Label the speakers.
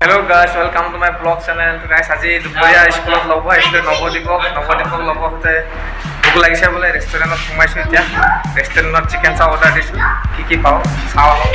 Speaker 1: Hello guys, welcome to my vlog channel. Guys, আজি দুপৰীয়া স্কুলত ল'ব আহিছিলোঁ নৱদ্বীপক। নৱদ্বীপক ল'ব আহোঁতে ভোক লাগিছে বোলে, ৰেষ্টুৰেণ্টত সোমাইছোঁ। এতিয়া ৰেষ্টুৰেণ্টত চিকেন চাও অৰ্ডাৰ দিছোঁ। কি কি পাওঁ চাওঁ আহক।